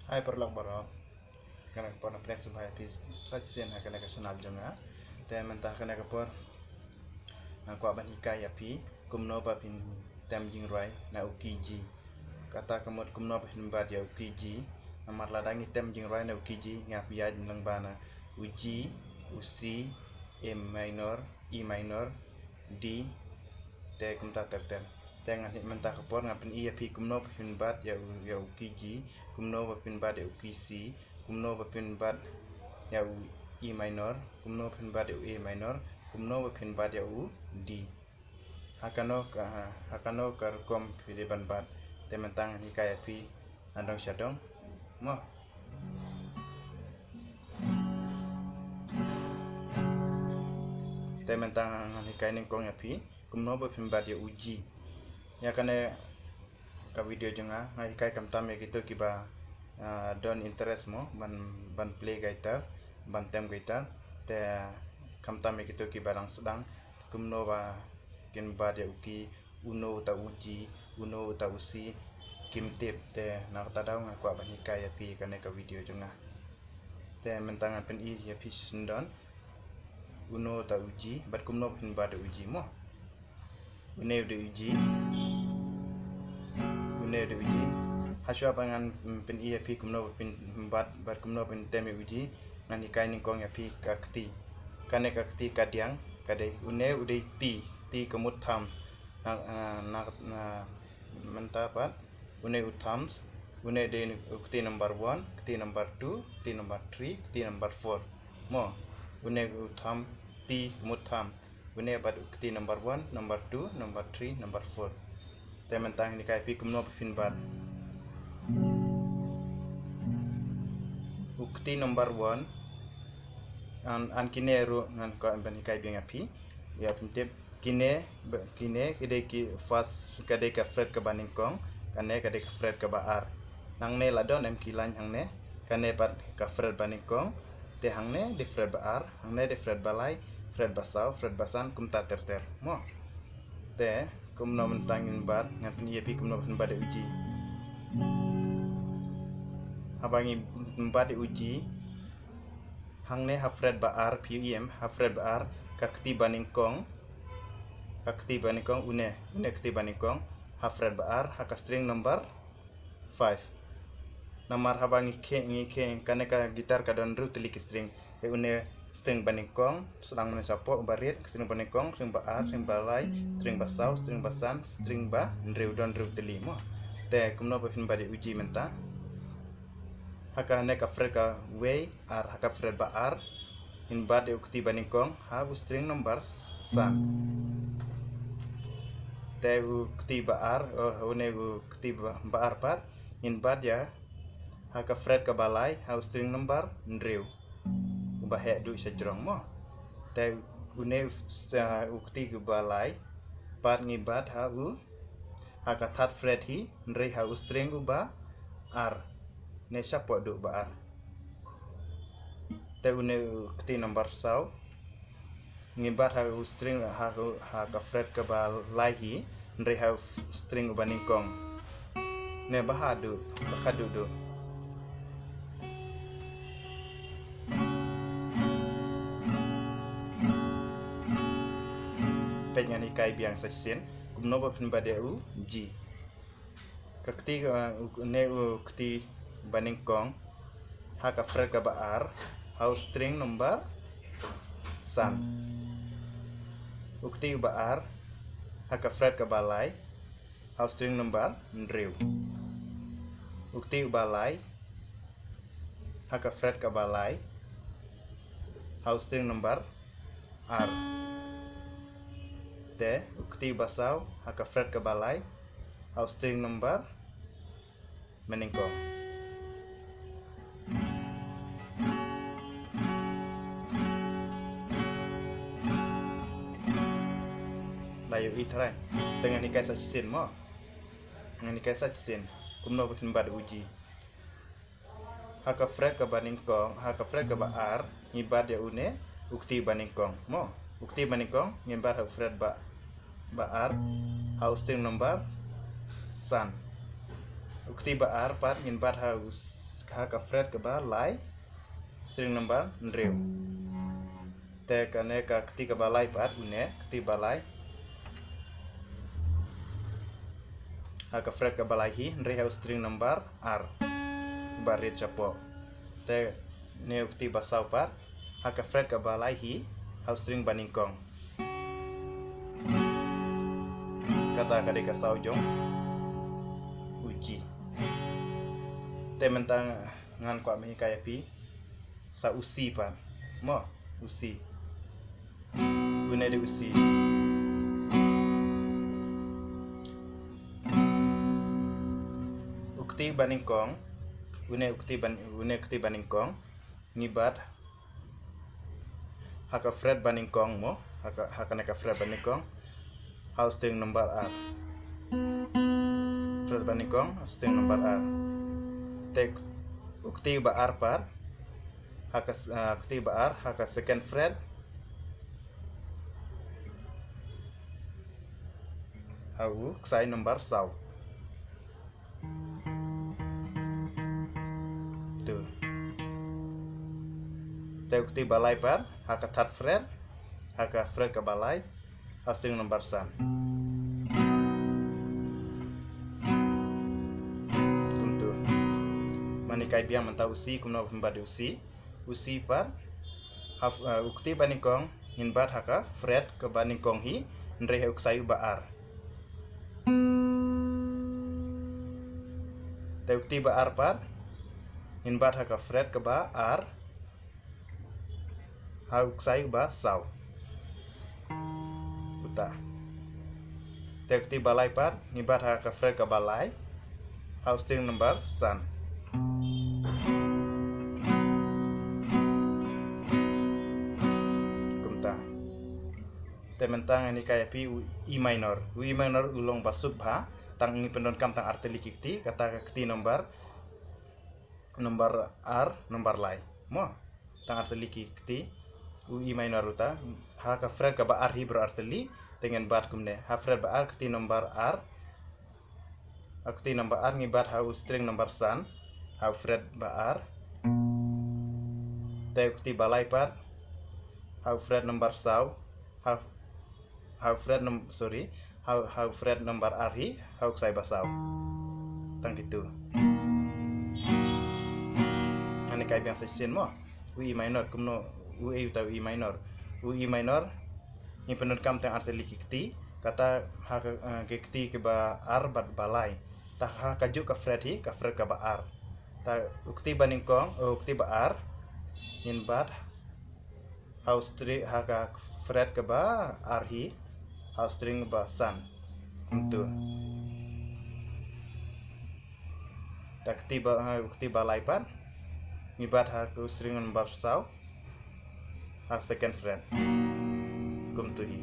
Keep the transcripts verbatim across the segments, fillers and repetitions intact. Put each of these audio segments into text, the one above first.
Hai paralok baroh. Kane ka por nga pdiang sngewbha ïa phi sa shisien ha kane ka channel jong nga. Te mynta kane ka por nga kwah ban hikai ïa phi kumno ba phin tem jingrwai na u key G. Kata ka mut kumno ba phin bat ïa u key G. Namar lada ngi tem jingrwai na u key G, ngi hap ïaid lyngba na u G, u C, A minor, E minor, D, te kumta ter ter. Te ngan, mynta ka por ngan pyni ïa phi kumno ba phin bat ïa u, ïa u key G, kumno ba phin bat ïa u key C, kumno ba phin bat ïa u E minor, kumno ba phin bat ïa u A minor, kumno ba phin bat ïa u D. Ha kano ka, ha kano ka rukom phi dei ban bat. Te mynta ngan hikai ïa phi nadong shadong. Mo. Te mynta ngan hikai nyngkong ïa phi kumno ba phin bat ïa u G. Ïa kane ka video jong nga, nga hikai khamtam ïa kito kiba, ah, don interest mo ban, ban play guitar, ban tem guitar. Te khamtam ïa kito kiba dang sdang kumno ba kin bat ïa u key, uno uta u G, uno uta u C, kim tip. Te na kata daw nga kwah ban hikai ïa phi kane ka video jong nga. Te mynta ngan pyni ïa phi shisyndon uno uta u G bad kumno ba phin bat u G mo. Une u dei u G. Une u dei u G. Hashwa ba ngan pyni ïa phi kumno ba phin bat bad kumno ba phin tem ïa u G, ngan hikai nyngkong ïa phi ka kti. Kane ka kti ka diang, ka dei une u dei T, T ka mut thumb. Na, na, na, na mynta pat une u thumbs, une dei u kti number one, kti number two, kti number three, kti number four. Mo, une u thumb, T ka mut thumb. Une bat u kti number one, number two, number three, number four. Te mynta ngan hikai ïa phi kumno ba phin bat. U kti number one, an, an kine ruh ngan kwah ban hikai biang ïa phi. Ïa phin tip kine, ba, kine ka dei ki first, ka dei ka fret kaba nyngkong, kane ka dei ka fret kaba ar. Hangne la don em ki line hangne, kane pat ka fret ba nyngkong, te hangne dei fret ba ar, hangne dei fret ba lai, fret ba saw, fret ba san, kumta ter ter. Mo. Te kumno mynta ngin bat, ngan pyni ïa phi kumno phin bat ïa u G. Haba ngin bat ïa u G, hangne ha fret ba ar, phi ïohi em, ha fret ba ar, ka kti ba nyngkong, ka kti ba nyngkong, une, une kti ba nyngkong, ha fret ba ar, ha ka string number five. Namar haba ngi khie, ngi khie, kane ka guitar ka don hynriew tylli ki string. Te une string ba nyngkong, sdang mynne shapoh, ba rit, string ba nyngkong, string ba ar, string ba lai, string ba saw, string ba san, string ba hynriew, don hynriew tylli mo. Te kumno ba phin bat ïa u G mynta. Ha kane ka fret kawei, ar ha ka fret ba ar, ngin bat ïa u kti ba nyngkong ha u string number san. Te u kti ba ar, oh, une u kti ba, ba ar pat, ngin bat ïa ha ka fret kaba lai ha u string number hynriew. Uba heh duh sha jrong mo. Te une u, uh, u kti kaba lai pat ngi bat ha u, ha ka third fret hi, hynrei ha u string uba ar. Ne shapoh duh ba ar. Te une u kti number saw. Ngi bat ha u string ha, ha ka fret kaba lai hi, hynrei ha u string uba nyngkong. Ne ba ha duh, ba ha duh duh. Peit ngan hikai biang sa shisien kumno ba phin bat ïa u G. Ka kti, uh, u, ne u kti ba nyngkong ha ka fret kaba ar ha u string number san. U kti uba ar ha ka fret kaba lai ha u string number hynriew. U kti uba lai ha ka fret kaba lai ha u string number ar. Te u kti uba saw ha ka fret kaba lai ha u string number ba nyngkong. La ïohi tharai. Te ngan hikai sa shisien mo. Ngan hikai sa shisien kumno ba phin bat u G. Ha ka fret kaba nyngkong, ha ka fret kaba ar, ngi bat ïa une u kti ba nyngkong mo. U kti ba nyngkong ngin bat ha u fret ba, ba ar ha u string number san. U kti ba ar pat ngin bat ha u s-, Ha ka fret kaba lai, string number hynriew. Te kane ka kti kaba lai pat, une kti ba lai. Ha ka fret kaba lai hi, hynrei ha u string number ar. Ba rit chapoh. Te ne u kti ba saw pat, ha ka fret kaba lai hi, ha u string ba nyngkong. Kata ka dei ka saw jong u G. Te mynta ngan kwah me hikai ïa phi sa u C pat. Mo, u C. Une dei u C. U kti ba nyngkong, une u kti ba, une u kti ba nyngkong, ngi bat ha ka fret ba nyngkong mo, ha ka, ha kane ka fret ba nyngkong, ha u string number ar. Fret ba nyngkong, string number ar. Te u kti ba ar pat, ha ka s-, ah, kti ba ar, ha ka second fret, ha u ksai number saw. Tu. Te u kti ba lai pat, ha ka third fret, ha ka fret kaba lai, ha string number san. Kumtu. Mane kai biang mynta u C, kumno phin bat u C. U C pat, ha, eh, u kti ba nyngkong, ngin bat ha ka fret kaba nyngkong hi, hynrei ha u ksai uba ar. Te u kti ba ar pat, ngin bat ha ka fret kaba ar, ha u ksai uba saw. Uta. Te u kti ba lai pat, ngi bat ha ka fret kaba lai, ha u string number san. Kumta. Te mynta ngan hikai ïa phi u E minor. U E minor u long ba suk bha, tang ngi pyndonkam tang artylli ki kti, kata ka kti number, number ar, number lai. Mo, tang artylli ki kti, u E minor uta, ha ka fret kaba ar hi baroh artylli, te ngin bat kumne. Ha fret ba ar kti number ar, ha kti number ar ngi bat ha u string number san, ha u fret ba ar. Te u kti ba lai pat, ha u fret number saw, ha, ha u fret num-, sorry, ha u, ha u fret number ar hi, ha u ksai ba saw. Tang kitu. Ngan hikai biang sa shisien mo. U E minor, kumno, u E uta u E minor. U E minor, ngi pyndonkam tang artylli ki kti, kata ha ka, eh, ki kti kiba ar bad ba lai. Ta ha kajuh ka fret hi, ka fret kaba ar. Ta u kti ba nyngkong, u kti ba ar, ngin bat ha u string, ha ka fret kaba ar hi, ha u string ba san. Kumtu. Ta kti ba, ha u kti ba lai pat, ngi bat ha u string number saw, ha second fret. Kumtu hi.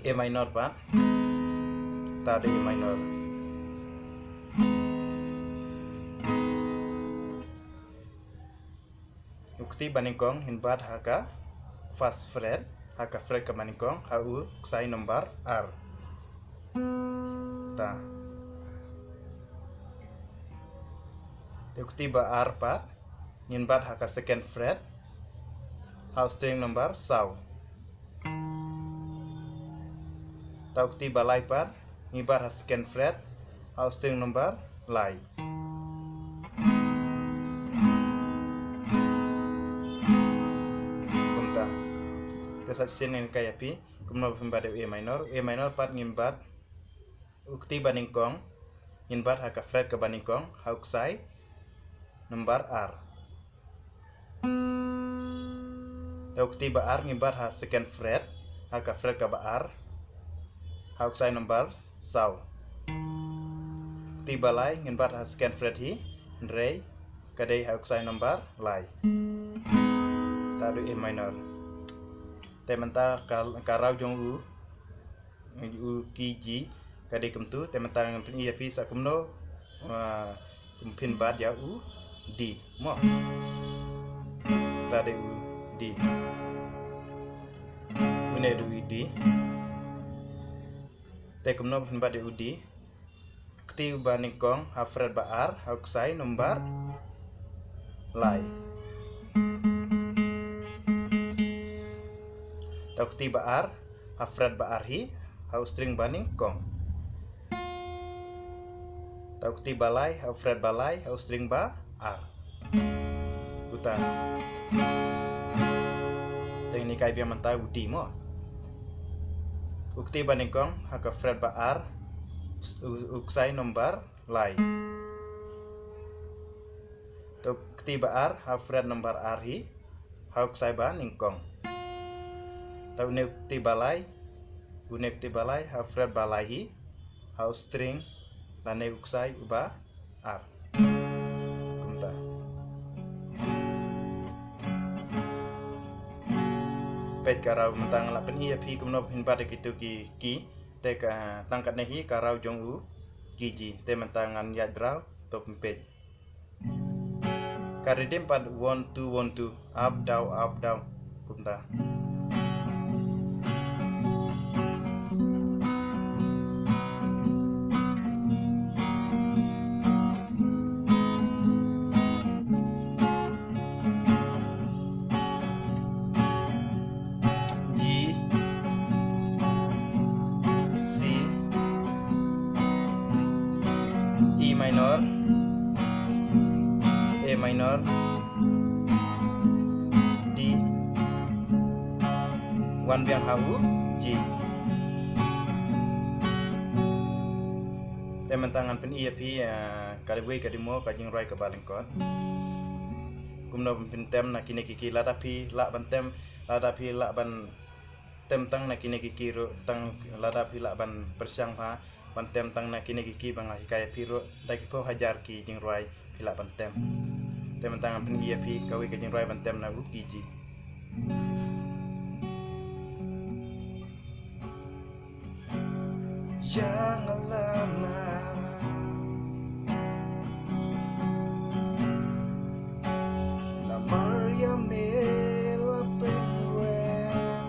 A minor pat. Ta dei A minor. U kti ba nyngkong ngin bat ha ka first fret, ha ka fret kaba nyngkong, ha u ksai number ar. Ta. Te u kti ba ar pat, ngin bat ha ka second fret, ha u string number saw. Ta u kti ba lai pat, ngi bat ha second fret, ha u string number lai. Kumta. Te sa shisien ngan hikai ïa phi, kumno ba phin bat ïa u A minor. U A minor pat ngin bat u kti ba nyngkong, ngin bat ha ka fret kaba nyngkong, ha u ksai number ar. Te u kti ba ar ngin bat ha second fret, ha ka fret kaba ar, ha u ksai number saw. Kti ba lai ngin bat ha second fret hi, hynrei ka dei ha u ksai number lai. Ta dei A minor. Te mynta ka, ka raw jong u, u key G, ka dei kumtu, te mynta ngan pyni ïa phi sa kumno, ah, kum phin bat ïa u D, mo. Ta dei u D. Une dei u D. Te kumno phin bat ïa u D. Kti ba nyngkong ha fret ba ar ha u ksai number lai. Te u kti ba ar ha fret ba ar hi ha u string ba nyngkong. Te u kti ba lai ha u fret ba lai ha u string ba ar. Uta. Te ngin ïa kai biang mynta u D mo. U kti ba nyngkong ha ka fret ba ar, u, u ksai number lai. Te u kti ba ar ha fret number ar hi ha u ksai ba nyngkong. Te une u kti ba lai, une u kti ba lai ha fret ba lai hi ha u string lane u ksai uba ar. Kumta. Peit ka raw mynta nga la pyni ïa phi kumno phin bat ïa kitu ki key. Te ka tang katne hi ka raw jong u key G. Te mynta ngan ïaid raw to phin peit. Ka riddim pat one two one two, up down up down. Kumta. G, C, E minor, A minor, D, wan biang ha u G. Te mynta ngan pyni ïa phi, ah, ka dei wei ka dei mo ka jingrwai kaba lyngkot. Kumno ban pyntem na kine ki key, lada phi lah ban tem, lada phi lah ban tem tang na kine ki key ruh, tang lada phi lah ban pyrshang bha ban tem tang na kine ki key ba nga hikai ïa phi ruh, da ki phew hajar ki jingrwai phi lah ban tem. Te mynta ngan pyni ïa phi kawei ka jingrwai ban tem na u key G. Ïa nga la mad namar ïa me la pynrem.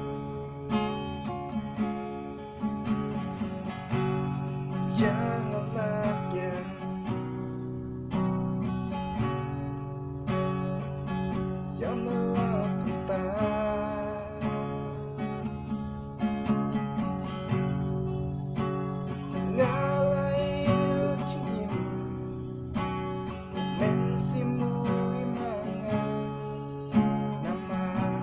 Ïa nga la biang, ïa me la pynta. Nga la ïoh jingim, men symoi ma nga, namar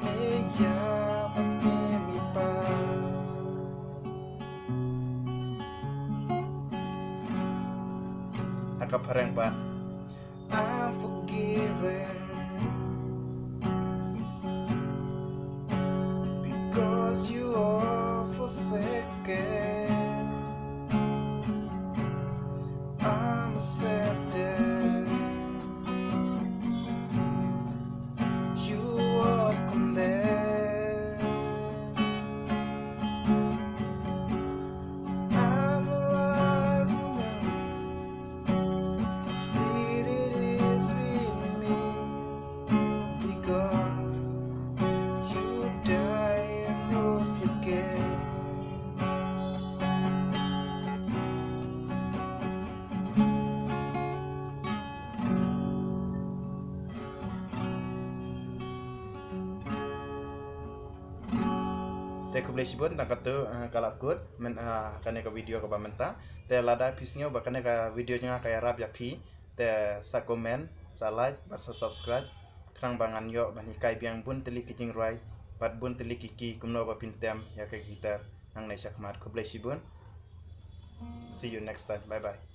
me ïa bad me mi pa. Ha ka phareng pat. I'm forgiven because you are forsaken. I'm accepted. You are condemned. I'm alive now. Spirit is with me. Because you died and rose again. Te khublei shibun, tang katto, eh, ka la kut mynta, eh, kane ka video kaba mynta. Te lada phi sngew ba kane ka video jong nga ka ïarap ïa phi, te sa comment, sa like bad sa subscribe, khnang ba ngan ïoh ban hikai biang bun tylli ki jingrwai bad bun tylli ki key kumno ba pyntem ïa ka guitar nangne shakhmat. Khublei shibun. See you next time. Bye bye.